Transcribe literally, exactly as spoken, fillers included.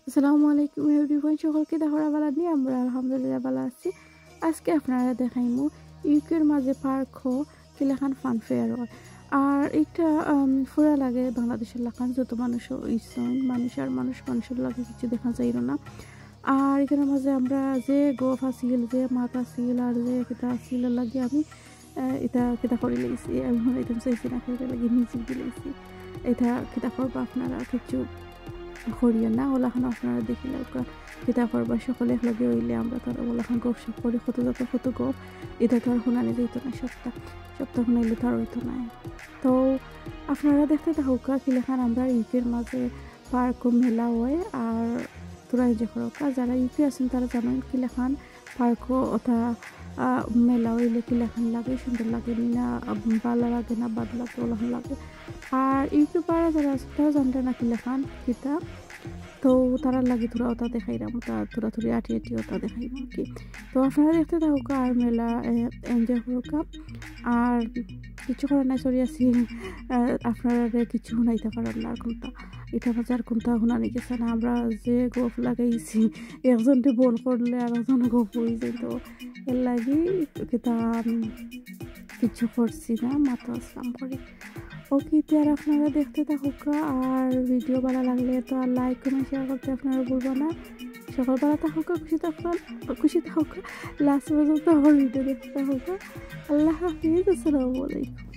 আসসালামু আলাইকুম everyone, সকল কিতা খবর? ভালা নি? আমরা আলহামদুলিল্লাহ ভালা আছি। আজকে আপনারারে দেখাইমু ইউকের মাঝে পার্কো কিলাখান ফান ফেয়ার অয়। আর ইটা, আম, ফুরা লাগে বাংলাদেশর লাখান, যত মানুষ অইছইন, মানুষ আর মানুষ, মানুষর লগে কিচ্ছু দেখা যাইর না। আর ইখানর মাঝে আমরা যে গফ আছিল, যে মাত আছিল আর যে কিতা আছিল লাগি আমি, আহ, ইটা কিতা করি লাইছি, আমি হুনাইতাম চাইছি না, কিতা লাগি মিউজিক দি লাইছি। ইটা কিতা করবা আপনারা, কিচ্ছু করিও না, অলাখান আপনারা দেখিলাউক্কা। কিতা করবা, সকলে একলগে অইলে আমরা তো আর অলাখান গফ সফ করি, কত যত কত গফ, ইটা তো আর হুনানি যাইতো না সবটা, সবটা হুনাইলে তো আর অইতো না। তো আপনারা দেখতে থাকুক্কা কিলাখান আমরার ইউকের মাঝে পার্কো মেলা অয়, আর থুড়া enjoy করুক্কা। যারা ইউকে আছইন তারা জানইন কিলাখান পার্কো অতা, আহ, মেলা অইলে কিলাখান লাগে, সুন্দর লাগে নি না, আহ, ভালা লাগে না, বাদ লাগে, অলাখান লাগে। আর ইউকে পাড়া যারা আছইন তারা জানরা না কিলাখান কিতা, তো তারার লাগি থুড়া অতা দেখাইরাম, অতা থুড়া থুড়ি আটি আটি অতা দেখাইরাম আর কি। তো আপনারা দেখতে থাকুক্কা আর মেলা, এ, enjoy করুক্কা। আর কিচ্ছু করার নাই, sorry আছি, আহ, আপনারারে কিচ্ছু হুনাইতা পাররাম না আর কুন্তা। ইটা বাজার কুন্তা হুনানি গেছে না, আমরা যে গফ লাগাইছি, একজনরে বন্ধ করলে আর একজন গফ অই যায়, তো এর লাগি কিতা, উম, কিচ্ছু করছি না, মাত্র আসলাম করি। ওকে, তে আর আপনারা দেখতে থাকুক্কা, আর ভিডিও ভালা লাগলে তো আর like, comment, share করতে আপনারা ভুলবা না। সকল ভালা থাকুক্কা, খুশি থাকুক্কা, খুশি থাকুক্কা, last পর্যন্ত আমার ভিডিও দেখতে থাকুক্কা। আল্লাহ হাফিজ, আসসালামু আলাইকুম।